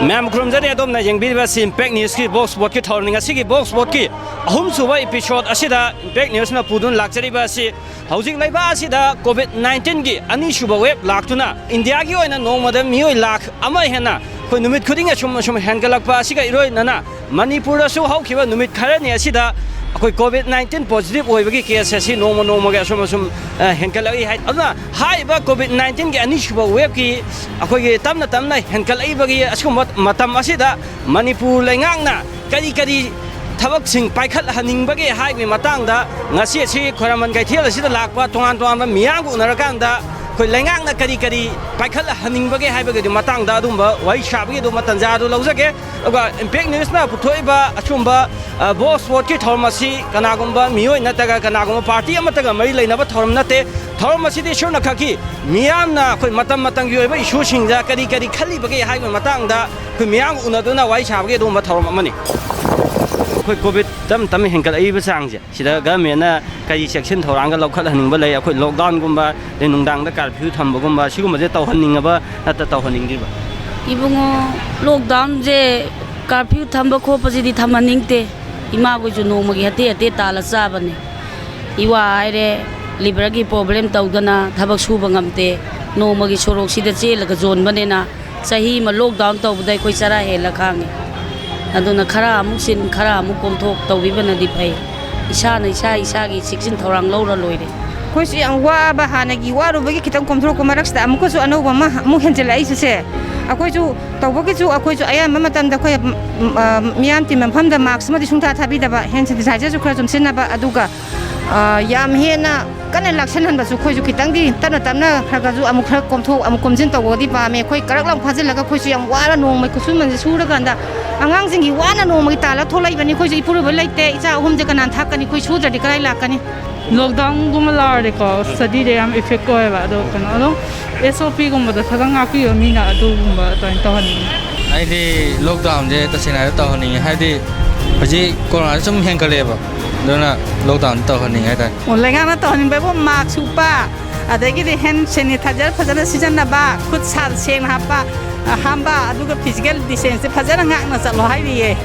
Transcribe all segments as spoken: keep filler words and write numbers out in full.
ꯃꯌꯥꯝ ꯈꯨꯔꯨꯝꯖꯔꯤ꯫ ꯑꯗꯣꯝꯅ ꯌꯦꯡꯕꯤꯔꯤꯕ ꯑꯁꯤ Impact Newsꯀꯤ Box Spotꯀꯤ ꯊꯧꯔꯝꯅꯤ꯫ ꯉꯁꯤꯒꯤ Box Spotꯀꯤ ꯑꯍꯨꯝꯁꯨꯕ episode ꯑꯁꯤꯗ Impact Newsꯅ ꯄꯨꯗꯨꯅ ꯂꯥꯛꯆꯔꯤꯕ ꯑꯁꯤ ꯍꯧꯖꯤꯛ ꯂꯩꯕꯥꯛ ꯑꯁꯤꯗ COVID nineteenꯒꯤ ꯑꯅꯤꯁꯨꯕ wave ꯂꯥꯛꯇꯨꯅ ꯏꯟꯗꯤꯌꯥꯒꯤ ꯑꯣꯏꯅ ꯅꯣꯡꯃꯗ ꯃꯤꯑꯣꯏ ꯂꯥꯈ ꯑꯃ ꯍꯦꯟꯅ ꯑꯩꯈꯣꯏ ꯅꯨꯃꯤꯠ ꯈꯨꯗꯤꯡꯒꯤ ꯑꯁꯨꯝ ꯑꯁꯨꯝ ꯍꯦꯟꯒꯠꯂꯛꯄ ꯑꯁꯤꯒ ꯏꯔꯣꯏꯅꯅ ꯃꯅꯤꯄꯨꯔꯗꯁꯨ ꯍꯧꯈꯤꯕ ꯅꯨꯃꯤꯠ ꯈꯔꯅꯤ ꯑꯁꯤꯗ ꯑꯩꯈꯣꯏ COVID nineteen positive ꯑꯣꯏꯕꯒꯤ case ꯑꯁꯤ ꯅꯣꯡꯃ ꯅꯣꯡꯃꯒꯤ ꯑꯁꯨꯝ ꯑꯁꯨꯝ, ꯑ, ꯍꯦꯟꯒꯠꯂꯛꯏ ꯍꯥꯏ꯫ ꯑꯗꯨꯅ ꯍꯥꯏꯔꯤꯕ COVID nineteenꯒꯤ ꯑꯅꯤꯁꯨꯕ waveꯀꯤ ꯑꯩꯈꯣꯏꯒꯤ ꯇꯞꯅ ꯇꯞꯅ ꯍꯦꯟꯒꯠꯂꯛꯏꯕꯒꯤ ꯑꯁꯤꯒꯨꯝꯕ ꯃꯇꯝ ꯑꯁꯤꯗ ꯃꯅꯤꯄꯨꯔ ꯂꯩꯉꯥꯛꯅ ꯀꯔꯤ ꯀꯔꯤ ꯊꯕꯛꯁꯤꯡ ꯄꯥꯏꯈꯠꯍꯟꯅꯤꯡꯕꯒꯦ ꯍꯥꯏꯕꯒꯤ ꯃꯇꯥꯡꯗ ꯉꯁꯤ ꯑꯁꯤ ꯈ꯭ꯋꯥꯏꯔꯝꯕꯟ ꯀꯩꯊꯦꯜ ꯑꯁꯤꯗ ꯂꯥꯛꯄ ꯇꯣꯉꯥꯟ ꯇꯣꯉꯥꯟꯕ ꯃꯤꯌꯥꯝꯒ ꯎꯅꯔꯀꯥꯟꯗ ꯑꯩꯈꯣꯏ ꯂꯩꯉꯥꯛꯅ ꯀꯔꯤ ꯀꯔꯤ ꯄꯥꯏꯈꯠꯍꯟꯅꯤꯡꯕꯒꯦ ꯍꯥꯏꯕꯒꯤ ꯃꯇꯥꯡꯗ ꯑꯗꯨꯝꯕ ꯋꯥꯔꯤ ꯁꯥꯕꯒꯤ ꯑꯗꯨꯝꯕ ꯇꯥꯟꯖꯥ ꯑꯗꯨ ꯂꯧꯖꯒꯦ꯫ ꯑꯗꯨꯒ Impact Newsꯅ ꯄꯨꯊꯣꯛꯏꯕ ꯑꯁꯤꯒꯨꯝꯕ, ꯑ, Box Spotꯀꯤ ꯊꯧꯔꯝ ꯑꯁꯤ ꯀꯅꯥꯒꯨꯝꯕ ꯃꯤꯑꯣꯏ ꯅꯠꯇ꯭ꯔꯒ ꯀꯅꯥꯒꯨꯝꯕ party ꯑꯃꯠꯇꯒ ꯃꯔꯤ ꯂꯩꯅꯕ ꯊꯧꯔꯝ ꯅꯠꯇꯦ꯫ ꯊꯧꯔꯝ ꯑꯁꯤꯗꯤ ꯁꯨꯞꯅꯈꯛꯀꯤ ꯃꯤꯌꯥꯝꯅ ꯑꯩꯈꯣꯏ ꯃꯇꯝ ꯃꯇꯝꯒꯤ ꯑꯣꯏꯕ issueꯁꯤꯡꯗ ꯀꯔꯤ ꯀꯔꯤ ꯈꯜꯂꯤꯕꯒꯦ ꯍꯥꯏꯕꯒꯤ ꯃꯇꯥꯡꯗ ꯑꯩꯈꯣꯏ ꯃꯤꯌꯥꯝꯒ ꯎꯅꯗꯨꯅ ꯋꯥꯔꯤ ꯁꯥꯕꯒꯤ ꯑꯗꯨꯒꯨꯝꯕ ꯊꯧꯔꯝ ꯑꯃꯅꯤ꯫ ꯑꯩꯈꯣꯏ COVID ꯇꯞ ꯇꯞꯅ ꯍꯦꯟꯒꯠꯂꯛꯏꯕ ꯆꯥꯡꯁꯦ ꯁꯤꯗ governmentꯅ ꯀꯔꯤ ꯆꯦꯛꯁꯤꯟ ꯊꯧꯔꯥꯡꯒ ꯂꯧꯈꯠꯍꯟꯅꯤꯡꯕ ꯂꯩ? ꯑꯩꯈꯣꯏ lockdownꯒꯨꯝꯕ, ꯑꯗꯩ ꯅꯨꯡꯗꯥꯡꯗ curfew ꯊꯝꯕꯒꯨꯝꯕ, ꯁꯤꯒꯨꯝꯕꯁꯦ ꯇꯧꯍꯟꯅꯤꯡꯉꯕ ꯅꯠꯇ꯭ꯔ ꯇꯧꯍꯟꯅꯤꯡꯗ꯭ꯔꯤꯕ? ꯏꯕꯨꯡꯉꯣ, lockdownꯁꯦ, curfew ꯊꯝꯕ ꯈꯣꯠꯄꯁꯤꯗꯤ ꯊꯝꯍꯟꯅꯤꯡꯗꯦ꯫ ꯏꯃꯥꯈꯣꯏꯁꯨ ꯅꯣꯡꯃꯒꯤ ꯍꯇꯦ ꯍꯇꯦ ꯇꯥꯜꯂ ꯆꯥꯕꯅꯤ꯫ ꯏꯋꯥ ꯍꯥꯏꯔꯦ, liverꯒꯤ problem ꯇꯧꯗꯅ ꯊꯕꯛ ꯁꯨꯕ ꯉꯝꯗꯦ꯫ ꯅꯣꯡꯃꯒꯤ ꯁꯣꯔꯣꯛꯁꯤꯗ ꯆꯦꯜꯂꯒ ꯌꯣꯟꯕꯅꯤꯅ ꯆꯍꯤ ꯑꯃ lockdown ꯇꯧꯕꯗ ꯑꯩꯈꯣꯏ ꯆꯔꯥ ꯍꯦꯜꯂ ꯈꯥꯡꯉꯤ꯫ ꯑꯗꯨꯅ ꯈꯔ ꯑꯃꯨꯛ ꯆꯤꯟ, ꯈꯔ ꯑꯃꯨꯛ ꯀꯣꯝꯊꯣꯛ ꯇꯧꯕꯤꯕꯅꯗꯤ ꯐꯩ꯫ ꯏꯁꯥꯅ ꯏꯁꯥ ꯏꯁꯥꯒꯤ ꯆꯦꯛꯁꯤꯟ ꯊꯧꯔꯥꯡ ꯂꯧꯔ ꯂꯣꯏꯔꯦ꯫ ꯑꯩꯈꯣꯏꯁꯨ ꯌꯥꯝ ꯋꯥꯕ, ꯍꯥꯟꯅꯒꯤ ꯋꯥꯔꯨꯕꯒꯤ ꯈꯤꯇꯪ ꯀꯣꯝꯊꯣꯔꯛꯄ ꯃꯔꯛꯁꯤꯗ ꯑꯃꯨꯛꯀꯁꯨ ꯑꯅꯧꯕ ꯑꯃ ꯑꯃꯨꯛ ꯍꯦꯟꯖꯜꯂꯛꯏꯁꯦ꯫ ꯑꯩꯈꯣꯏꯁꯨ ꯇꯧꯕꯒꯤꯁꯨ ꯑꯩꯈꯣꯏꯁꯨ ꯑꯌꯥꯝꯕ ꯃꯇꯝꯗ ꯑꯩꯈꯣꯏ, ꯎꯝ, ꯑ, ꯃꯤꯌꯥꯝ ꯇꯤꯟꯕ ꯃꯐꯝꯗ mask ꯑꯃꯗꯤ ꯁꯨꯡꯊꯥ ꯊꯥꯕꯤꯗꯕ, hand sanitizerꯁꯨ ꯈꯔ ꯆꯨꯝꯁꯤꯟꯅꯕ, ꯑꯗꯨꯒ ꯑ, ꯌꯥꯝ ꯍꯦꯟꯅ ꯀꯟꯅ ꯂꯥꯛꯁꯟꯍꯟꯕꯁꯨ ꯑꯩꯈꯣꯏꯁꯨ ꯈꯤꯇꯪꯗꯤ ꯇꯞꯅ ꯇꯞꯅ ꯈꯔ ꯈꯔꯁꯨ ꯑꯃꯨꯛ ꯈꯔ ꯀꯣꯝꯊꯣꯛ ꯑꯃꯨꯛ ꯀꯣꯝꯁꯤꯟ ꯇꯧꯕꯗꯤ ꯄꯥꯝꯃꯦ꯫ ꯑꯩꯈꯣꯏ ꯀꯔꯛ ꯂꯥꯎ ꯐꯥꯖꯤꯜꯂꯒ ꯑꯩꯈꯣꯏꯁꯨ ꯌꯥꯝ ꯋꯥꯔ ꯅꯣꯡꯃꯒꯤ ꯈꯨꯠꯁꯨꯃꯟꯁꯦ ꯁꯨꯔꯀꯥꯟꯗ ꯑꯉꯥꯡꯁꯤꯡꯒꯤ ꯋꯥꯅ ꯅꯣꯡꯃꯒꯤ ꯇꯥꯜꯂ ꯊꯣꯛꯂꯛꯏꯕꯅꯤ꯫ ꯑꯩꯈꯣꯏꯁꯨ ꯏꯄꯨꯔꯣꯏꯕ ꯂꯩꯇꯦ, ꯏꯆꯥ ꯑꯍꯨꯝꯁꯦ ꯀꯅꯥꯅ ꯊꯥꯛꯀꯅꯤ? ꯑꯩꯈꯣꯏ ꯁꯨꯗ꯭ꯔꯗꯤ ꯀꯗꯥꯏ ꯂꯥꯛꯀꯅꯤ? Lockdownꯒꯨꯝꯕ ꯂꯥꯛꯑꯗꯤꯀꯣ, studyꯗ ꯌꯥꯝ effect ꯑꯣꯏꯌꯦꯕ꯫ ꯑꯗꯣ ꯀꯩꯅꯣ ꯑꯗꯨꯝ SOPꯒꯨꯝꯕꯗ ꯈꯤꯇꯪ ꯉꯥꯛꯄꯤꯕ ꯃꯤꯅ ꯑꯗꯨꯒꯨꯝꯕ ꯑꯗꯨꯃꯥꯏꯅ ꯇꯧꯍꯟꯅꯤꯡꯉꯤ꯫ ꯑꯩꯗꯤ lockdownꯁꯦ ꯇꯁꯦꯡꯅ ꯍꯥꯏꯔ ꯇꯧꯍꯟꯅꯤꯡꯉꯤ, ꯍꯥꯏꯗꯤ ꯍꯧꯖꯤꯛ ꯀꯣꯔꯣꯅꯥꯁꯦ ꯁꯨꯝ ꯍꯦꯟꯒꯠꯂꯛꯑꯦꯕ, ꯑꯗꯨꯅ lockdownꯁꯦ ꯇꯧꯍꯟꯅꯤꯡꯉꯤ ꯍꯥꯏꯇꯥꯔꯦ꯫ ꯑꯣ, ꯂꯩꯉꯥꯛꯅ ꯇꯧꯍꯟꯅꯤꯡꯕ ꯍꯥꯏꯕꯨ mask ꯎꯞꯄ, ꯑꯗꯒꯤꯗꯤ hand sanitizer ꯐꯖꯅ ꯁꯤꯖꯤꯟꯅꯕ, ꯈꯨꯠ ꯁꯥ ꯁꯦꯡꯅ ꯍꯥꯞꯄ, ꯑꯍꯥꯝꯕ ꯑꯗꯨꯒ ꯐꯤꯖꯤꯀꯦꯜ ꯗꯤꯁꯇꯦꯟꯁꯁꯦ ꯐꯖꯅ ꯉꯥꯛꯅ ꯆꯠꯂꯣ ꯍꯥꯏꯔꯤꯌꯦ꯫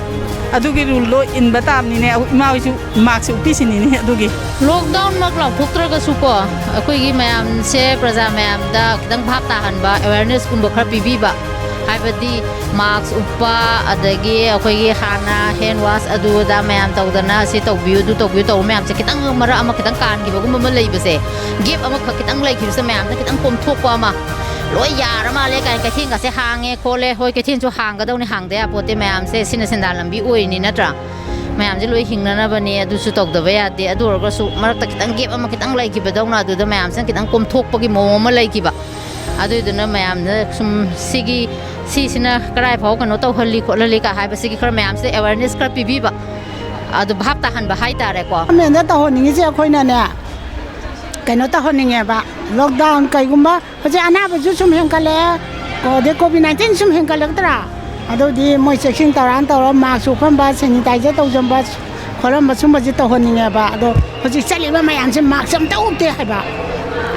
ꯑꯗꯨꯒꯤ ꯔꯨꯜꯗꯣ ꯏꯟꯕ ꯇꯥꯕꯅꯤꯅꯦ, ꯏꯃꯥ ꯍꯣꯏꯁꯨ ꯃꯥꯛꯁ ꯎꯞꯄꯤꯁꯤꯅꯤꯅꯦ꯫ ꯑꯗꯨꯒꯤ ꯂꯣꯛꯗꯥꯎꯟꯃꯛ ꯂꯥꯎꯊꯣꯛꯇ꯭ꯔꯒꯁꯨꯀꯣ, ꯑꯩꯈꯣꯏꯒꯤ ꯃꯌꯥꯝꯁꯦ, ꯄ꯭ꯔꯖꯥ ꯃꯌꯥꯝꯗ ꯈꯤꯇꯪ ꯚꯥꯞ ꯇꯥꯍꯟꯕ, ꯑꯦꯋꯦꯔꯅꯦꯁꯀꯨꯝꯕ ꯈꯔ ꯄꯤꯕꯤꯕ, ꯍꯥꯏꯕꯗꯤ ꯃꯥꯛꯁ ꯎꯞꯄ, ꯑꯗꯒꯤ ꯑꯩꯈꯣꯏꯒꯤ ꯍꯥꯟꯅ ꯍꯦꯟ ꯋꯥꯁ ꯑꯗꯨ ꯑꯗꯥ ꯃꯌꯥꯝ ꯇꯧꯗꯅ, ꯁꯤ ꯇꯧꯕꯤꯌꯨ, ꯑꯗꯨ ꯇꯧꯕꯤꯌꯨ ꯇꯧꯕ ꯃꯌꯥꯝꯁꯦ, ꯈꯤꯇꯪ ꯃꯔꯛ ꯑꯃ ꯈꯤꯇꯪ ꯀꯥꯟꯈꯤꯕꯒꯨꯝꯕ ꯑꯃ ꯂꯩꯕꯁꯦ, ꯒꯦꯞ ꯑꯃꯈꯛ ꯈꯤꯇꯪ ꯂꯩꯈꯤꯕꯁꯦ, ꯃꯌꯥꯝꯗ ꯈꯤꯇꯪ ꯀꯣꯝꯊꯣꯛꯄ ꯑꯃ, ꯂꯣꯏ ꯌꯥꯔ ꯃꯥꯜꯂꯦ ꯀꯥꯏꯅ ꯀꯩꯊꯦꯜꯒꯁꯦ ꯍꯥꯡꯉꯦ ꯈꯣꯠꯂꯦ꯫ ꯍꯣꯏ, ꯀꯩꯊꯦꯜꯁꯨ ꯍꯥꯡꯒꯗꯧꯅꯤ, ꯍꯥꯡꯗ ꯌꯥꯄꯣꯠꯇꯦ꯫ ꯃꯌꯥꯝꯁꯦ ꯁꯤꯅ ꯁꯦꯟꯗꯥꯟ ꯂꯝꯕꯤ ꯑꯣꯏꯔꯤꯅꯤ, ꯅꯠꯇ꯭ꯔꯥ? ꯃꯌꯥꯝꯁꯦ ꯂꯣꯏ ꯍꯤꯡꯅꯅꯕꯅꯦ, ꯑꯗꯨꯁꯨ ꯇꯧꯗꯕ ꯌꯥꯗꯦ꯫ ꯑꯗꯨ ꯑꯣꯏꯔꯒꯁꯨ ꯃꯔꯛꯇ ꯈꯤꯇꯪ ꯒꯦꯞ ꯑꯃ ꯈꯤꯇꯪ ꯂꯩꯈꯤꯕꯗꯧꯅ, ꯑꯗꯨꯗ ꯃꯌꯥꯝꯁꯤꯅ ꯈꯤꯇꯪ ꯀꯣꯝꯊꯣꯛꯄꯒꯤ ꯃꯑꯣꯡ ꯑꯃ ꯂꯩꯈꯤꯕ꯫ ꯑꯗꯨꯏꯗꯨꯅ ꯃꯌꯥꯝꯗ ꯁꯨꯝ ꯁꯤꯒꯤ, ꯁꯤꯁꯤꯅ ꯀꯔꯥꯏ ꯐꯥꯎ ꯀꯩꯅꯣ ꯇꯧꯍꯜꯂꯤ ꯈꯣꯠꯍꯜꯂꯤ ꯀ ꯍꯥꯏꯕꯁꯤꯒꯤ ꯈꯔ ꯃꯌꯥꯝꯁꯤꯗ ꯑꯦꯋꯦꯔꯅꯦꯁ ꯈꯔ ꯄꯤꯕꯤꯕ, ꯑꯗꯨ ꯚꯥꯞ ꯇꯥꯍꯟꯕ ꯍꯥꯏꯇꯥꯔꯦꯀꯣ꯫ ꯒꯣꯔꯃꯦꯟꯗ ꯇꯧꯍꯟꯅꯤꯡꯉꯤꯁꯦ ꯑꯩꯈꯣꯏꯅꯅꯦ, ꯀꯩꯅꯣ ꯇꯧꯍꯟꯅꯤꯡꯉꯦꯕ, ꯂꯣꯛꯗꯥꯎꯟ ꯀꯩꯒꯨꯝꯕ ꯍꯧꯖꯤꯛ ꯑꯅꯥꯕꯁꯨ ꯁꯨꯝ ꯍꯦꯟꯒꯠꯂꯛꯑꯦ, ꯀꯣ, ꯑꯗꯩ ꯀꯣꯚꯤꯗ ꯅꯥꯏꯟꯇꯤꯟ ꯁꯨꯝ ꯍꯦꯟꯒꯠꯂꯛꯇ꯭ꯔꯥ? ꯑꯗꯨꯗꯤ ꯃꯣꯏ ꯆꯦꯛꯁꯤꯟ ꯊꯧꯔꯥꯡ ꯇꯧꯔ, ꯃꯥꯛꯁ ꯎꯞꯐꯝꯕ, ꯁꯦꯅꯤꯇꯥꯏꯖꯔ ꯇꯧꯖꯟꯕ, ꯈꯣꯠꯂꯝꯕ ꯁꯨꯝꯕꯁꯦ ꯇꯧꯍꯟꯅꯤꯡꯉꯦꯕ꯫ ꯑꯗꯣ ꯍꯧꯖꯤꯛ ꯆꯠꯂꯤꯕ ꯃꯌꯥꯝꯁꯦ ꯃꯥꯛꯁ ꯑꯝꯇ ꯎꯞꯇꯦ ꯍꯥꯏꯕ꯫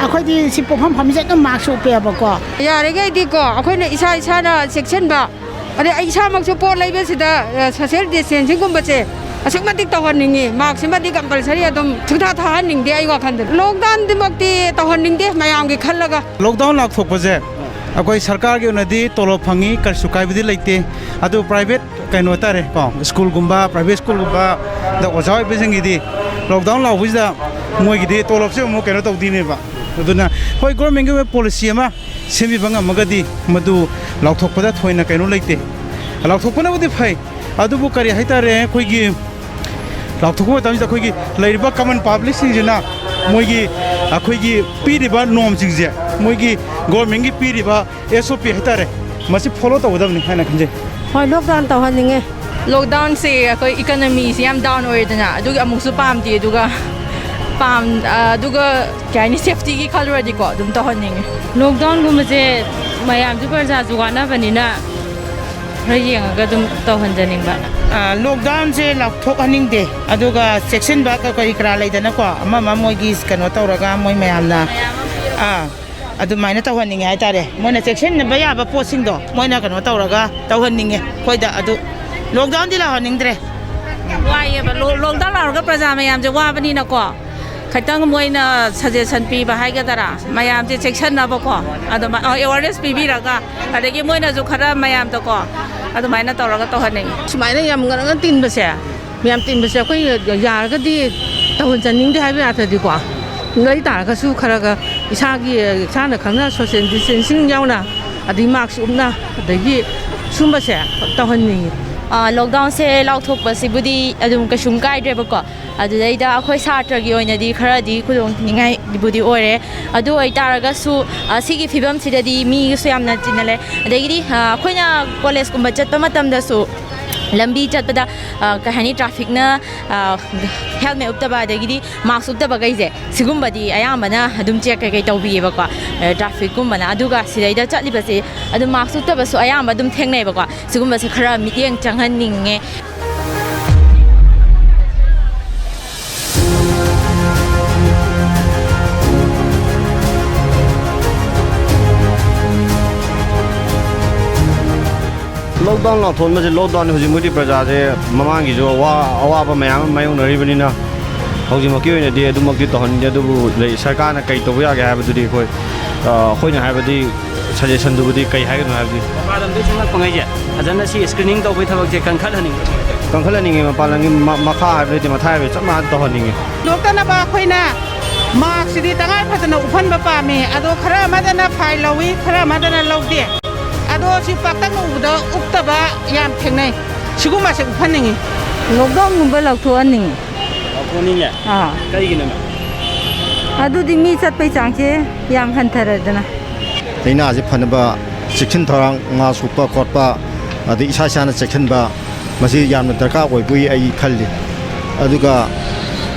ꯑꯩꯈꯣꯏꯗꯤ ꯁꯤ ꯄꯣꯠꯐꯝ ꯐꯝꯃꯤꯁꯦ ꯑꯗꯨꯝ ꯃꯥꯛꯁ ꯎꯞꯄꯦꯕꯀꯣ꯫ ꯌꯥꯔꯤꯈꯩꯗꯤꯀꯣ, ꯑꯩꯈꯣꯏꯅ ꯏꯁꯥ ꯏꯁꯥꯅ ꯆꯦꯛꯁꯤꯟꯕ, ꯑꯗꯩ ꯑꯩ ꯏꯁꯥꯃꯛꯁꯨ ꯄꯣꯠ ꯂꯩꯕꯁꯤꯗ, ꯑ, ꯁꯣꯁꯤꯌꯦꯜ ꯗꯤꯁꯇꯦꯟꯁꯤꯡꯒꯨꯝꯕꯁꯦ ꯑꯁꯨꯛ ꯃꯇꯤꯛ ꯇꯧꯍꯟꯅꯤꯡꯉꯤ꯫ ꯃꯥꯛꯁꯤꯃꯗꯤ ꯀꯝꯄꯜꯁꯔꯤ ꯑꯗꯨꯝ ꯁꯨꯡꯊꯥ ꯊꯥꯍꯟꯅꯤꯡꯗꯦ ꯑꯩ ꯋꯥꯈꯜꯗꯗꯤ꯫ ꯂꯣꯛꯗꯥꯎꯟꯗꯤꯃꯛꯇꯤ ꯇꯧꯍꯟꯅꯤꯡꯗꯦ ꯃꯌꯥꯝꯒꯤ ꯈꯜꯂꯒ꯫ ꯂꯣꯛꯗꯥꯎꯟ ꯂꯥꯎꯊꯣꯛꯄꯁꯦ ꯑꯩꯈꯣꯏ ꯁꯔꯀꯥꯔꯒꯤ ꯑꯣꯏꯅꯗꯤ ꯇꯣꯂꯣꯞ ꯐꯪꯉꯤ, ꯀꯔꯤꯁꯨ ꯀꯥꯏꯕꯗꯤ ꯂꯩꯇꯦ꯫ ꯑꯗꯨ ꯄ꯭ꯔꯥꯏꯚꯦꯠ ꯀꯩꯅꯣ ꯍꯥꯏꯇꯥꯔꯦ ꯀꯣ, ꯁ꯭ꯀꯨꯜꯒꯨꯝꯕ, ꯄ꯭ꯔꯥꯏꯚꯦꯠ ꯁ꯭ꯀꯨꯜꯒꯨꯝꯕꯗ ꯑꯣꯖꯥ ꯑꯣꯏꯕꯁꯤꯡꯒꯤꯗꯤ ꯂꯣꯛꯗꯥꯎꯟ ꯂꯥꯎꯕꯁꯤꯗ ꯃꯣꯏꯒꯤꯗꯤ ꯇꯣꯂꯣꯞꯁꯦ ꯑꯃꯨꯛ ꯀꯩꯅꯣ ꯇꯧꯗꯣꯏꯅꯦꯕ꯫ ꯑꯗꯨꯅ ꯍꯣꯏ, ꯒꯣꯔꯃꯦꯟꯒꯤ ꯑꯣꯏꯕ ꯄꯣꯂꯤꯁꯤ ꯑꯃ ꯁꯦꯝꯕꯤꯕ ꯉꯝꯃꯒꯗꯤ ꯃꯗꯨ ꯂꯥꯎꯊꯣꯛꯄꯗ ꯊꯣꯏꯅ ꯀꯩꯅꯣ ꯂꯩꯇꯦ꯫ ꯂꯥꯎꯊꯣꯛꯄꯅꯕꯨꯗꯤ ꯐꯩ, ꯑꯗꯨꯕꯨ ꯀꯔꯤ ꯍꯥꯏꯇꯥꯔꯦ, ꯑꯩꯈꯣꯏꯒꯤ ꯂꯥꯎꯊꯣꯛꯄ ꯃꯇꯝꯁꯤꯗ ꯑꯩꯈꯣꯏꯒꯤ ꯂꯩꯔꯤꯕ ꯀꯃꯟ ꯄꯕ꯭ꯂꯤꯛꯁꯤꯡꯁꯤꯅ ꯃꯣꯏꯒꯤ, ꯑꯩꯈꯣꯏꯒꯤ ꯄꯤꯔꯤꯕ ꯅꯣꯔꯝꯁꯤꯡꯁꯦ, ꯃꯣꯏꯒꯤ ꯒꯣꯔꯃꯦꯟꯒꯤ ꯄꯤꯔꯤꯕ ꯑꯦꯁ ꯑꯣ ꯄꯤ ꯍꯥꯏꯇꯥꯔꯦ, ꯃꯁꯤ ꯐꯣꯂꯣ ꯇꯧꯒꯗꯕꯅꯤ ꯍꯥꯏꯅ ꯈꯟꯖꯩ꯫ ꯍꯣꯏ, ꯂꯣꯛꯗꯥꯎꯟ ꯇꯧꯍꯟꯅꯤꯡꯉꯦ꯫ ꯂꯣꯛꯗꯥꯎꯟꯁꯦ ꯑꯩꯈꯣꯏ ꯏꯀꯅꯃꯤꯁꯤ ꯌꯥꯝ ꯗꯥꯎꯟ ꯑꯣꯏꯔꯦꯗꯅ, ꯑꯗꯨꯒꯤ ꯑꯃꯨꯛꯁꯨ ꯄꯥꯝꯗꯦ꯫ ꯑꯗꯨꯒ ꯄꯥꯝ-, ꯑ, ꯑꯗꯨꯒ ꯀꯩ ꯍꯥꯏꯅꯤ, ꯁꯦꯐꯇꯤꯒꯤ ꯈꯜꯂꯨꯔꯗꯤꯀꯣ ꯑꯗꯨꯝ ꯇꯧꯍꯟꯅꯤꯡꯉꯦ꯫ ꯂꯣꯛꯗꯥꯎꯟꯒꯨꯝꯕꯁꯦ ꯃꯌꯥꯝꯁꯨ ꯄ꯭ꯔꯖꯥꯁꯨ ꯋꯥꯅꯕꯅꯤꯅ ꯈꯔ ꯌꯦꯡꯉꯒ ꯑꯗꯨꯝ ꯇꯧꯍꯟꯖꯅꯤꯡꯕ꯫ ꯑ, ꯂꯣꯛꯗꯥꯎꯟꯁꯦ ꯂꯥꯎꯊꯣꯛꯍꯟꯅꯤꯡꯗꯦ, ꯑꯗꯨꯒ ꯆꯦꯛꯁꯤꯟꯕ ꯀ-, ꯀꯔꯤ ꯀꯔꯥ ꯂꯩꯗꯅꯀꯣ, ꯑꯃ ꯑꯃ ꯃꯣꯏꯒꯤ ꯀꯩꯅꯣ ꯇꯧꯔꯒ ꯃꯣꯏ ꯃꯌꯥꯝꯅ, ꯑꯥ, ꯑꯗꯨꯃꯥꯏꯅ ꯇꯧꯍꯟꯅꯤꯡꯉꯦ ꯍꯥꯏꯇꯥꯔꯦ꯫ ꯃꯣꯏꯅ ꯆꯦꯛꯁꯤꯟꯅꯕ ꯌꯥꯕ ꯄꯣꯠꯁꯤꯡꯗꯣ ꯃꯣꯏꯅ ꯀꯩꯅꯣ ꯇꯧꯔꯒ ꯇꯧꯍꯟꯅꯤꯡꯉꯦ꯫ ꯑꯩꯈꯣꯏꯗ ꯑꯗꯨ ꯂꯣꯛꯗꯥꯎꯟꯗꯤ ꯂꯥꯎꯍꯟꯅꯤꯡꯗ꯭ꯔꯦ꯫ ꯌꯥꯝ ꯋꯥꯏꯌꯦꯕ꯫ ꯂꯣ-, ꯂꯣꯛꯗꯥꯎꯟ ꯂꯥꯎꯔꯒ ꯄ꯭ꯔꯖꯥ ꯃꯌꯥꯝꯁꯦ ꯋꯥꯕꯅꯤꯅꯀꯣ, ꯈꯤꯇꯪ ꯃꯣꯏꯅ ꯁꯖꯦꯁꯟ ꯄꯤꯕ ꯍꯥꯏꯒꯗ꯭ꯔꯥ, ꯃꯌꯥꯝꯁꯦ ꯆꯦꯛꯁꯤꯟꯅꯕꯀꯣ, ꯑꯗꯨꯃꯥꯏ-, ꯑ, ꯑꯦꯋꯥꯔꯅꯦꯁ ꯄꯤꯕꯤꯔꯒ, ꯑꯗꯒꯤ ꯃꯣꯏꯅꯁꯨ ꯈꯔ ꯃꯌꯥꯝꯗꯀꯣ ꯑꯗꯨꯃꯥꯏꯅ ꯇꯧꯔꯒ ꯇꯧꯍꯟꯅꯤꯡꯉꯤ꯫ ꯁꯨꯃꯥꯏꯅ ꯌꯥꯝ ꯉꯔꯪ ꯉꯔꯪ ꯇꯤꯟꯕꯁꯦ, ꯃꯌꯥꯝ ꯇꯤꯟꯕꯁꯦ ꯑꯩꯈꯣꯏ ꯌꯥꯔꯒꯗꯤ ꯇꯧꯍꯟꯖꯅꯤꯡꯗꯦ ꯍꯥꯏꯕ ꯌꯥꯗ꯭ꯔꯗꯤꯀꯣ, ꯂꯩ ꯇꯥꯔꯒꯁꯨ ꯈꯔꯒ ꯏꯁꯥꯒꯤ, ꯏꯁꯥꯅ ꯈꯪꯅ ꯁꯣꯁꯤꯌꯦꯜ ꯗꯤꯁꯇꯦꯟꯁꯤꯡ ꯌꯥꯎꯅ, ꯑꯗꯒꯤ ꯃꯥꯛꯁ ꯎꯞꯅ, ꯑꯗꯒꯤ ꯁꯨꯝꯕꯁꯦ ꯇꯧꯍꯟꯅꯤꯡꯉꯤ꯫ ꯑ, ꯂꯣꯛꯗꯥꯎꯟꯁꯦ ꯂꯥꯎꯊꯣꯛꯄꯁꯤꯕꯨꯗꯤ ꯑꯗꯨꯝ ꯀꯩꯁꯨꯝ ꯀꯥꯏꯗ꯭ꯔꯦꯕꯀꯣ꯫ ꯑꯗꯨꯗꯩꯗ ꯑꯩꯈꯣꯏ ꯁꯥꯇ꯭ꯔꯒꯤ ꯑꯣꯏꯅꯗꯤ ꯈꯔꯗꯤ ꯈꯨꯗꯣꯡꯊꯤꯅꯤꯡꯉꯥꯏꯕꯨꯗꯤ ꯑꯣꯏꯔꯦ꯫ ꯑꯗꯨ ꯑꯣꯏꯇꯥꯔꯒꯁꯨ, ꯑ, ꯁꯤꯒꯤ ꯐꯤꯕꯝꯁꯤꯗꯗꯤ ꯃꯤꯁꯨ ꯌꯥꯝꯅ ꯆꯤꯟꯅ ꯂꯩ꯫ ꯑꯗꯒꯤꯗꯤ, ꯑ, ꯑꯩꯈꯣꯏꯅ ꯀꯣꯂꯦꯖꯀꯨꯝꯕ ꯆꯠꯄ ꯃꯇꯝꯗꯁꯨ ꯂꯝꯕꯤ ꯆꯠꯄꯗ, ꯑ, ꯀꯩ ꯍꯥꯏꯅꯤ, ꯇ꯭ꯔꯥꯐꯤꯛꯅ, ꯑ, ꯍꯦꯜꯃꯦꯠ ꯎꯞꯇꯕ ꯑꯗꯒꯤꯗꯤ ꯃꯥꯛꯁ ꯎꯞꯇꯕꯈꯩꯁꯦ, ꯁꯤꯒꯨꯝꯕꯗꯤ ꯑꯌꯥꯝꯕꯅ ꯑꯗꯨꯝ ꯆꯦꯛ ꯀꯩꯀꯩ ꯇꯧꯕꯤꯌꯦꯕꯀꯣ꯫ ꯑ, ꯇ꯭ꯔꯥꯐꯤꯛꯀꯨꯝꯕꯅ꯫ ꯑꯗꯨꯒ ꯁꯤꯗꯩꯗ ꯆꯠꯂꯤꯕꯁꯦ ꯑꯗꯨꯝ ꯃꯥꯛꯁ ꯎꯞꯇꯕꯁꯨ ꯑꯌꯥꯝꯕ ꯑꯗꯨꯝ ꯊꯦꯡꯅꯩꯕꯀꯣ꯫ ꯁꯤꯒꯨꯝꯕꯁꯦ ꯈꯔ ꯃꯤꯠꯌꯦꯡ ꯆꯪꯍꯟꯅꯤꯡꯉꯦ꯫ ꯂꯣꯛꯗꯥꯎꯟ ꯂꯥꯎꯊꯣꯛꯍꯟꯕꯁꯦ, ꯂꯣꯛꯗꯥꯎꯟ ꯍꯧꯖꯤꯛ ꯃꯣꯏꯗꯤ ꯄ꯭ꯔꯖꯥꯁꯦ ꯃꯃꯥꯡꯒꯤꯁꯨ ꯑꯋꯥ-, ꯑꯋꯥꯕ ꯃꯌꯥꯝ ꯑꯃ ꯃꯥꯌꯣꯛꯅꯔꯤꯕꯅꯤꯅ, ꯍꯧꯖꯤꯛꯃꯛꯀꯤ ꯑꯣꯏꯅꯗꯤ ꯑꯗꯨꯃꯛꯇꯤ ꯇꯧꯍꯟꯅꯤꯡꯗꯦ꯫ ꯑꯗꯨꯕꯨ ꯂꯩ, ꯁꯔꯀꯥꯔꯅ ꯀꯩ ꯇꯧꯕ ꯌꯥꯒꯦ ꯍꯥꯏꯕꯗꯨꯗꯤ ꯑꯩꯈꯣꯏ, ꯑ, ꯑꯩꯈꯣꯏꯅ ꯍꯥꯏꯕꯗꯤ ꯁꯖꯦꯁꯟꯗꯨꯕꯨꯗꯤ ꯀꯩ ꯍꯥꯏꯒꯅꯣ ꯍꯥꯏꯕꯗꯤ꯫ ꯃꯄꯥꯟ ꯂꯝꯗꯒꯤ ꯆꯪꯂꯛꯄꯉꯩꯁꯦ ꯐꯖꯅ ꯁꯤ ꯁ꯭ꯀ꯭ꯔꯤꯅꯤꯡ ꯇꯧꯕꯒꯤ ꯊꯕꯛꯁꯦ ꯀꯟꯈꯠꯍꯟꯅꯤꯡꯕ꯫ ꯀꯟꯈꯠꯍꯟꯅꯤꯡꯉꯤ꯫ ꯃꯄꯥꯟ ꯂꯝꯒꯤ ꯃ-, ꯃꯈꯥ ꯍꯥꯏꯕ ꯂꯩꯇꯦ, ꯃꯊꯥ ꯍꯥꯏꯕ ꯆꯞ ꯃꯥꯟꯅ ꯇꯧꯍꯟꯅꯤꯡꯉꯤ꯫ ꯊꯣꯛꯇꯅꯕ ꯑꯩꯈꯣꯏꯅ ꯃꯥꯛꯁꯤꯗꯤ ꯇꯉꯥꯏ ꯐꯗꯅ ꯎꯞꯍꯟꯕ ꯄꯥꯝꯃꯤ꯫ ꯑꯗꯣ ꯈꯔ ꯑꯃꯗꯅ ꯐꯥꯏꯟ ꯂꯧꯏ, ꯈꯔ ꯑꯃꯗꯅ ꯂꯧꯗꯦ꯫ ꯑꯗꯣ ꯁꯤ ꯄꯥꯛꯇꯛꯅ ꯎꯕꯗ ꯎꯞꯇꯕ ꯌꯥꯝ ꯊꯦꯡꯅꯩ꯫ ꯁꯤꯒꯨꯝꯕꯁꯦ ꯎꯞꯍꯟꯅꯤꯡꯉꯤ꯫ ꯂꯣꯛꯗꯥꯎꯟꯒꯨꯝꯕ ꯂꯧꯊꯣꯛꯍꯟꯅꯤꯡꯉꯤ꯫ ꯂꯧꯊꯣꯛꯍꯟꯅꯤꯡꯉꯦ? ꯑꯥ꯫ ꯀꯩꯒꯤꯅꯣ ꯃꯦꯝ? ꯑꯗꯨꯗꯤ ꯃꯤ ꯆꯠꯄꯩ ꯆꯥꯡꯁꯦ ꯌꯥꯝ ꯍꯟꯊꯔꯦꯗꯅ꯫ ꯂꯥꯏꯅꯥꯁꯦ ꯐꯅꯕ ꯆꯦꯛꯁꯤꯟ ꯊꯧꯔꯥꯡ, ꯃꯥꯛꯁ ꯎꯞꯄ ꯈꯣꯠꯄ, ꯑꯗꯩ ꯏꯁꯥ ꯏꯁꯥꯅ ꯆꯦꯛꯁꯤꯟꯕ, ꯃꯁꯤ ꯌꯥꯝꯅ ꯗꯔꯀꯥꯔ ꯑꯣꯏꯕꯣꯏ ꯑꯩ ꯈꯜꯂꯤ꯫ ꯑꯗꯨꯒ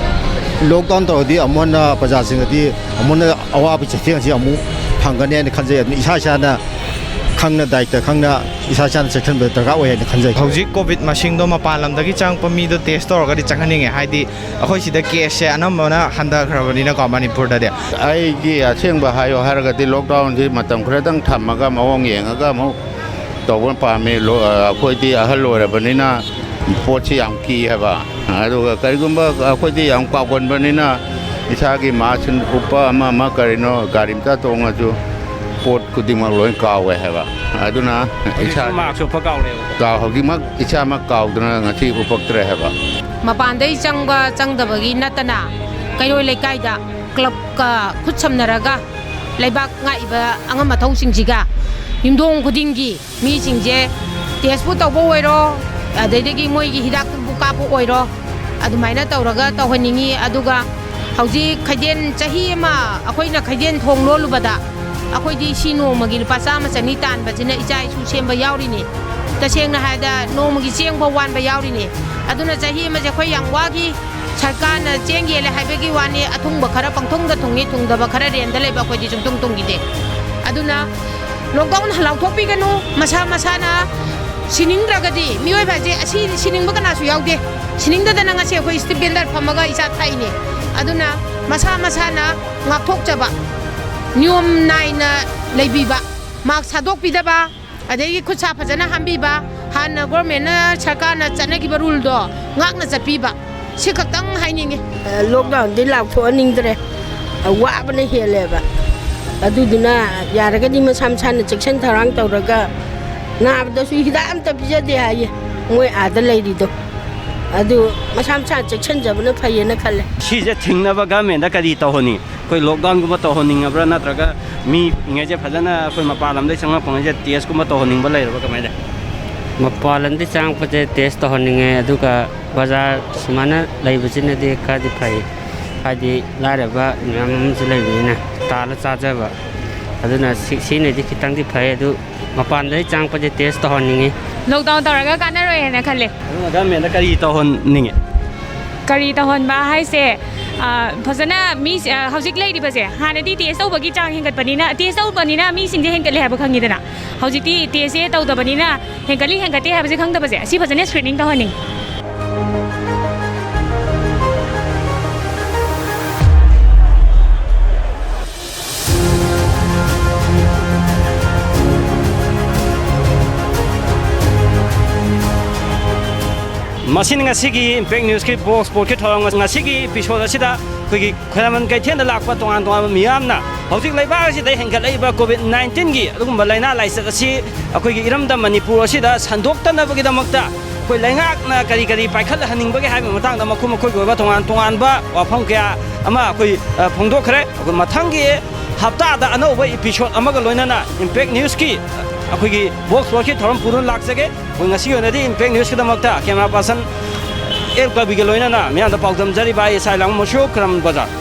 ꯂꯣꯛꯗꯥꯎꯟ ꯇꯧꯔꯗꯤ ꯑꯃꯨꯛ ꯍꯟꯅ ꯄ꯭ꯔꯖꯥꯁꯤꯡꯗꯗꯤ ꯑꯃꯨꯛ ꯍꯟꯅ ꯑꯋꯥꯕ ꯆꯩꯊꯦꯡ ꯑꯁꯤ ꯑꯃꯨꯛ ꯐꯪꯒꯅꯤ ꯍꯥꯏꯅ ꯈꯟꯖꯩ꯫ ꯑꯗꯨꯅ ꯏꯁꯥ ꯏꯁꯥꯅ ꯈꯪꯅ ꯗꯥꯏꯇ ꯈꯪꯅ ꯏꯁꯥ ꯏꯁꯥꯅ ꯆꯦꯛꯁꯤꯟꯕ ꯗꯔꯀꯥꯔ ꯑꯣꯏ ꯍꯥꯏꯅ ꯈꯟꯖꯩ꯫ ꯍꯧꯖꯤꯛ ꯀꯣꯚꯤꯗ ꯃꯁꯤꯡꯗꯣ ꯃꯄꯥꯟ ꯂꯝꯗꯒꯤ ꯆꯪꯉꯛꯄ ꯃꯤꯗꯣ ꯇꯦꯁ ꯇꯧꯔꯒꯗꯤ ꯆꯪꯍꯟꯅꯤꯡꯉꯦ, ꯍꯥꯏꯗꯤ ꯑꯩꯈꯣꯏ ꯁꯤꯗ ꯀꯦꯁꯁꯦ ꯑꯅꯝꯕꯅ ꯍꯟꯊꯈ꯭ꯔꯕꯅꯤꯅꯀꯣ ꯃꯅꯤꯄꯨꯔꯗꯗꯤ꯫ ꯑꯩꯒꯤ ꯑꯁꯦꯡꯕ ꯍꯥꯏꯌꯣ ꯍꯥꯏꯔꯒꯗꯤ ꯂꯣꯛꯗꯥꯎꯟꯁꯤ ꯃꯇꯝ ꯈꯔꯗꯪ ꯊꯝꯃꯒ ꯃꯑꯣꯡ ꯌꯦꯡꯉꯒ ꯑꯃꯨꯛ ꯇꯧꯕ ꯄꯥꯝꯃꯤ꯫ ꯂꯣ-, ꯑ, ꯑꯩꯈꯣꯏꯗꯤ ꯑꯍꯜ ꯑꯣꯏꯔꯕꯅꯤꯅ ꯄꯣꯠꯁꯤ ꯌꯥꯝ ꯀꯤ ꯍꯥꯏꯕ꯫ ꯑꯗꯨꯒ ꯀꯔꯤꯒꯨꯝꯕ ꯑꯩꯈꯣꯏꯗꯤ ꯌꯥꯝ ꯀꯥꯎꯒꯟꯕꯅꯤꯅ ꯏꯁꯥꯒꯤ ꯃꯥꯁꯛ ꯎꯞꯄ ꯑꯃ ꯑꯃ ꯀꯔꯤꯅꯣ ꯒꯥꯔꯤ ꯃꯆꯥ ꯇꯣꯡꯉꯁꯨ ꯄꯣꯠ ꯈꯨꯗꯤꯡꯃꯛ ꯂꯣꯏ ꯀꯥꯎꯋꯦ ꯍꯥꯏꯕ꯫ ꯑꯗꯨꯅ ꯏꯁꯥ ꯃꯥꯁꯛ ꯎꯞꯄ ꯀꯥꯎꯔꯦꯕ꯫ ꯀꯥꯎ-, ꯍꯧꯖꯤꯛꯃꯛ ꯏꯁꯥꯃꯛ ꯀꯥꯎꯗꯅ ꯉꯁꯤ ꯎꯞꯄꯛꯇ꯭ꯔꯦ ꯍꯥꯏꯕ꯫ ꯃꯄꯥꯟꯗꯩ ꯆꯪꯕ ꯆꯪꯗꯕꯒꯤ ꯅꯠꯇꯅ ꯀꯩꯔꯣꯏ ꯂꯩꯀꯥꯏꯗ ꯀ꯭ꯂꯕꯀ ꯈꯨꯠ ꯁꯝꯅꯔꯒ ꯂꯩꯕꯥꯛ ꯉꯥꯛꯏꯕ ꯑꯉꯝ ꯑꯊꯧꯁꯤꯡꯁꯤꯒ ꯌꯨꯝꯊꯣꯡ ꯈꯨꯗꯤꯡꯒꯤ ꯃꯤꯁꯤꯡꯁꯦ ꯇꯦꯁꯄꯨ ꯇꯧꯕ ꯑꯣꯏꯔꯣ, ꯑꯗꯩꯗꯒꯤ ꯃꯣꯏꯒꯤ ꯍꯤꯗꯥꯛꯇꯨꯕꯨ ꯀꯥꯞꯄ ꯑꯣꯏꯔꯣ, ꯑꯗꯨꯃꯥꯏꯅ ꯇꯧꯔꯒ ꯇꯧꯍꯟꯅꯤꯡꯉꯤ꯫ ꯑꯗꯨꯒ ꯍꯧꯖꯤꯛ ꯈꯩꯗꯦꯟ ꯆꯍꯤ ꯑꯃ ꯑꯩꯈꯣꯏꯅ ꯈꯩꯗꯦꯟ ꯊꯣꯡ ꯂꯣꯜꯂꯨꯕꯗ ꯑꯩꯈꯣꯏꯗꯤ ꯁꯤ ꯅꯣꯡꯃꯒꯤ ꯂꯨꯄꯥ ꯆꯥꯝꯃ ꯆꯅꯤ ꯇꯥꯟꯕꯁꯤꯅ ꯏꯆꯥ ꯏꯁꯨ ꯁꯦꯝꯕ ꯌꯥꯎꯔꯤꯅꯤ꯫ ꯇꯁꯦꯡꯅ ꯍꯥꯏꯔꯕꯗ ꯅꯣꯡꯃꯒꯤ ꯆꯦꯡ ꯐꯥꯎ ꯋꯥꯟꯕ ꯌꯥꯎꯔꯤꯅꯤ꯫ ꯑꯗꯨꯅ ꯆꯍꯤ ꯑꯃꯁꯦ ꯑꯩꯈꯣꯏ ꯌꯥꯝ ꯋꯥꯈꯤ꯫ ꯁꯔꯀꯥꯔꯅ ꯆꯦꯡ ꯌꯦꯜꯂꯦ ꯍꯥꯏꯕꯒꯤ ꯋꯥꯅꯤ, ꯑꯊꯨꯡꯕ ꯈꯔ ꯄꯪꯊꯨꯡꯗ ꯊꯨꯡꯉꯤ, ꯊꯨꯡꯗꯕ ꯈꯔ ꯔꯦꯟꯗ ꯂꯩꯕ ꯑꯩꯈꯣꯏꯗꯤ ꯁꯨꯡꯊꯨꯡ ꯊꯨꯡꯈꯤꯗꯦ꯫ ꯑꯗꯨꯅ ꯂꯣꯛꯗꯥꯎꯟ ꯂꯥꯎꯊꯣꯛꯄꯤꯒꯅꯨ꯫ ꯃꯁꯥ ꯃꯁꯥꯅ ꯁꯤꯅꯤꯡꯗ꯭ꯔꯒꯗꯤ, ꯃꯤꯑꯣꯏꯕ ꯍꯥꯏꯁꯦ ꯑꯁꯤ ꯁꯤꯅꯤꯡꯕ ꯀꯅꯥꯁꯨ ꯌꯥꯎꯗꯦ꯫ ꯁꯤꯅꯤꯡꯗꯗꯅ ꯉꯁꯤ ꯑꯩꯈꯣꯏ ꯁ꯭ꯇ꯭ꯔꯤꯠ ꯚꯦꯟꯗꯔ ꯐꯝꯃꯒ ꯏꯆꯥ ꯊꯥꯛꯏꯅꯦ꯫ ꯑꯗꯨꯅ ꯃꯁꯥ ꯃꯁꯥꯅ ꯉꯥꯛꯊꯣꯛꯆꯕ, ꯅꯤꯌꯣꯝ ꯅꯥꯏꯅ ꯂꯩꯕꯤꯕ, ꯃꯥꯛꯁ ꯊꯥꯗꯣꯛꯄꯤꯗꯕ, ꯑꯗꯒꯤ ꯈꯨꯠ ꯁꯥ ꯐꯖꯅ ꯍꯥꯝꯕꯤꯕ, ꯍꯥꯟꯅ ꯒꯣꯔꯃꯦꯟꯅ, ꯁꯔꯀꯥꯔꯅ ꯆꯠꯅꯈꯤꯕ ꯔꯨꯜꯗꯣ ꯉꯥꯛꯅ ꯆꯠꯄꯤꯕ, ꯁꯤ ꯈꯛꯇꯪ ꯍꯥꯏꯅꯤꯡꯉꯤ꯫ ꯑ, ꯂꯣꯛꯗꯥꯎꯟꯗꯤ ꯂꯥꯎꯊꯣꯛꯍꯟꯅꯤꯡꯗ꯭ꯔꯦ꯫ ꯑ, ꯋꯥꯕꯅ ꯍꯦꯜꯂꯦꯕ꯫ ꯑꯗꯨꯗꯨꯅ ꯌꯥꯔꯒꯗꯤ ꯃꯁꯥ ꯃꯁꯥꯅ ꯆꯦꯛꯁꯤꯟ ꯊꯧꯔꯥꯡ ꯇꯧꯔꯒ, ꯅꯥꯕꯗꯁꯨ ꯍꯤꯗꯥꯛ ꯑꯝꯇ ꯄꯤꯖꯗꯦ ꯍꯥꯏꯌꯦ ꯃꯣꯏ ꯑꯥꯗ ꯂꯩꯔꯤꯗꯣ꯫ ꯑꯗꯨ ꯃꯁꯥ ꯃꯁꯥꯅ ꯆꯦꯛꯁꯤꯟꯖꯕꯅ ꯐꯩꯌꯦꯅ ꯈꯜꯂꯦ꯫ ꯁꯤꯁꯦ ꯊꯤꯡꯅꯕ ꯒꯃꯦꯟꯗ ꯀꯔꯤ ꯇꯧꯍꯟꯅꯤ? ꯑꯩꯈꯣꯏ ꯂꯣꯛꯗꯥꯎꯟꯒꯨꯝꯕ ꯇꯧꯍꯟꯅꯤꯡꯉꯕ꯭ꯔꯥ, ꯅꯠꯇ꯭ꯔꯒ ꯃꯤꯉꯩꯁꯦ ꯐꯖꯅ, ꯑꯩꯈꯣꯏ ꯃꯄꯥꯟ ꯂꯝꯗꯒꯤ ꯆꯪꯉꯛꯄꯉꯩꯁꯦ ꯇꯦꯁꯀꯨꯝꯕ ꯇꯧꯍꯟꯅꯤꯡꯕ ꯂꯩꯔꯕ, ꯀꯃꯥꯏꯅ ꯂꯩ? ꯃꯄꯥꯟ ꯂꯝꯗꯒꯤ ꯆꯪꯉꯛꯄꯁꯦ ꯇꯦꯁ ꯇꯧꯍꯟꯅꯤꯡꯉꯦ, ꯑꯗꯨꯒ ꯕꯖꯥꯔ ꯁꯨꯃꯥꯏꯅ ꯂꯩꯕꯁꯤꯅꯗꯤ ꯈꯔꯗꯤ ꯐꯩ, ꯍꯥꯏꯗꯤ ꯂꯥꯏꯔꯕ ꯃꯌꯥꯝ ꯑꯃꯁꯨ ꯂꯩꯕꯅꯤꯅ ꯇꯥꯜꯂ ꯆꯥꯖꯕ, ꯑꯗꯨꯅ ꯁꯤ-, ꯁꯤꯅꯗꯤ ꯈꯤꯇꯪꯗꯤ ꯐꯩ꯫ ꯑꯗꯨ ꯃꯄꯥꯟꯗꯒꯤ ꯆꯪꯉꯛꯄꯁꯦ ꯇꯦꯁ ꯇꯧꯍꯟꯅꯤꯡꯉꯤ꯫ ꯂꯣꯛꯗꯥꯎꯟ ꯇꯧꯔꯒ ꯀꯥꯟꯅꯔꯣꯏ ꯍꯥꯏꯅ ꯈꯜꯂꯦ꯫ ꯑꯗꯨꯅ ꯒꯃꯦꯟꯗ ꯀꯔꯤ ꯇꯧꯍꯟꯅꯤꯡꯉꯤ? ꯀꯔꯤ ꯇꯧꯍꯟꯕ ꯍꯥꯏꯁꯦ, ꯑ, ꯐꯖꯅ ꯃꯤ, ꯑ, ꯍꯧꯖꯤꯛ ꯂꯩꯔꯤꯕꯁꯦ, ꯍꯥꯟꯅꯗꯤ ꯇꯦꯁ ꯇꯧꯕꯒꯤ ꯆꯥꯡ ꯍꯦꯟꯒꯠꯄꯅꯤꯅ, ꯇꯦꯁ ꯇꯧꯕꯅꯤꯅ ꯃꯤꯁꯤꯡꯁꯦ ꯍꯦꯟꯒꯠꯂꯦ ꯍꯥꯏꯕ ꯈꯪꯉꯤꯗꯅ, ꯍꯧꯖꯤꯛꯇꯤ ꯇꯦꯁꯁꯦ ꯇꯧꯗꯕꯅꯤꯅ ꯍꯦꯟꯒꯠꯂꯤ ꯍꯦꯟꯒꯠꯇꯦ ꯍꯥꯏꯕꯁꯦ ꯈꯪꯗꯕꯁꯦ, ꯁꯤ ꯐꯖꯅ ꯁ꯭ꯀ꯭ꯔꯤꯅꯤꯡ ꯇꯧꯍꯟꯅꯤꯡꯉꯤ꯫ ꯃꯁꯤꯅ ꯉꯁꯤꯒꯤ ꯏꯝꯄꯦꯛ ꯅ꯭ꯌꯨꯁꯀꯤ ꯕꯣꯛꯁ ꯁ꯭ꯄꯣꯔꯠꯀꯤ ꯊꯧꯔꯝ, ꯉꯁꯤꯒꯤ ꯏꯄꯤꯁꯣꯗ ꯑꯁꯤꯗ ꯑꯩꯈꯣꯏꯒꯤ ꯈ꯭ꯋꯥꯏꯔꯝꯕꯟ ꯀꯩꯊꯦꯜꯗ ꯂꯥꯛꯄ ꯇꯣꯉꯥꯟ ꯇꯣꯉꯥꯟꯕ ꯃꯤꯌꯥꯝꯅ ꯍꯧꯖꯤꯛ ꯂꯩꯕꯥꯛ ꯑꯁꯤꯗ ꯍꯦꯟꯒꯠꯂꯛꯏꯕ ꯀꯣꯚꯤꯗ ꯅꯥꯏꯟꯇꯤꯟꯒꯤ ꯑꯗꯨꯒꯨꯝꯕ ꯂꯥꯏꯅꯥ ꯂꯥꯏꯆꯠ ꯑꯁꯤ ꯑꯩꯈꯣꯏꯒꯤ ꯏꯔꯝꯗꯝ ꯃꯅꯤꯄꯨꯔ ꯑꯁꯤꯗ ꯁꯟꯗꯣꯛꯇꯅꯕꯒꯤꯗꯃꯛꯇ ꯑꯩꯈꯣꯏ ꯂꯩꯉꯥꯛꯅ ꯀꯔꯤ ꯀꯔꯤ ꯄꯥꯏꯈꯠꯍꯟꯅꯤꯡꯕꯒꯦ ꯍꯥꯏꯕꯒꯤ ꯃꯇꯥꯡꯗ ꯃꯈꯣꯏ ꯃꯈꯣꯏꯒꯤ ꯑꯣꯏꯕ ꯇꯣꯉꯥꯟ ꯇꯣꯉꯥꯟꯕ ꯋꯥꯐꯝ ꯀꯌꯥ ꯑꯃ ꯑꯩꯈꯣꯏ, ꯑ, ꯐꯣꯡꯗꯣꯛꯈ꯭ꯔꯦ꯫ ꯑꯩꯈꯣꯏ ꯃꯊꯪꯒꯤ ꯍꯞꯇꯥꯗ ꯑꯅꯧꯕ ꯏꯄꯤꯁꯣꯗ ꯑꯃꯒ ꯂꯣꯏꯅꯅ ꯏꯝꯄꯦꯛ ꯅ꯭ꯌꯨꯁꯀꯤ ꯑꯩꯈꯣꯏꯒꯤ ꯕꯣꯛꯁ ꯁ꯭ꯄꯣꯔꯠꯀꯤ ꯊꯧꯔꯝ ꯄꯨꯗꯨꯅ ꯂꯥꯛꯆꯒꯦ꯫ ꯑꯩꯈꯣꯏ ꯉꯁꯤꯒꯤ ꯑꯣꯏꯅꯗꯤ ꯏꯝꯄꯦꯛ ꯅ꯭ꯌꯨꯁꯀꯤꯗꯃꯛꯇ ꯀꯦꯃꯦꯔꯥ ꯄꯥꯔꯁꯟ ꯑꯦꯜ ꯀꯕꯤꯒ ꯂꯣꯏꯅꯅ ꯃꯤꯌꯥꯝꯗ ꯄꯥꯎꯗꯝꯖꯔꯤꯕ ꯑꯩ ꯏꯁꯥ ꯂꯥꯡꯕ ꯃꯁꯨ ꯈꯨꯔꯝ ꯕꯖꯥꯔ꯫